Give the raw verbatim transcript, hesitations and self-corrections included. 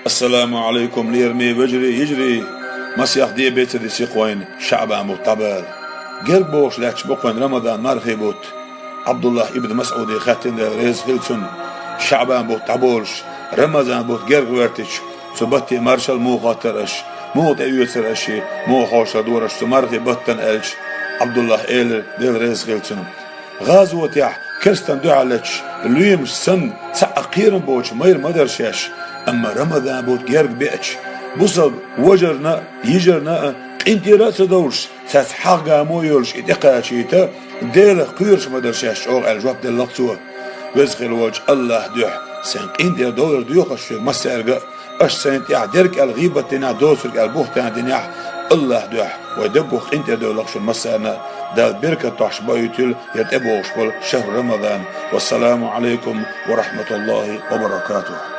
Ассаламу Ӏалайкум, лераме вежарий, йижарий! Масех де-беццара де сихвайн ШаӀбан бутт дӀабала. Герга бохуш лаьтташ бу-кх вайн Рамадан мархий бутт. Ӏабдуллахь ибн МасӀуде хаьттина, Дела реза хила цунна, ШаӀбан бутт дӀаболуш, Рамадан бутт герга гӀертачу цу батте маршалла муха хоттар аша, муха тӀеоьцур аша, муха хьошалла дора аша цу мархий баттана аьлча, Ӏабдуллахь элира, Дела реза хила цунна: ГӀазотехь керстанна дуьхьал лаьтташ лоьмаш санна цхьа а кхерам боцуш майра ма дара шаьш, амма Рамадан бутт герга беача, бусалба вежарна а, йижарна а къинтӀера а ца довлуш, цаьрца хьагӀ-гамо а йолуш и тӀекхачийта, Делах кхоьруш ма дара шаьш чӀогӀа аьлла жоп делла-кх цо. Веза хила волчу АллахӀан дуьхьа сайн къинтӀера довлар доьху ас шуьга массаьрга а, аша сайна тӀехь дерг аьлла гӀийбат динехь, доцург аьлла буьхтан динехь, АллахӀан дуьхьа вай даггах къинтӀера довла-кх шуна массарна а, Дала беркат дохьуш бахьуьйтийла хӀара тӀебогӀуш болу шахьру Рамадан. Вассаламу Ӏалайкум ва рахьматуллахӀи ва баракатухӀ.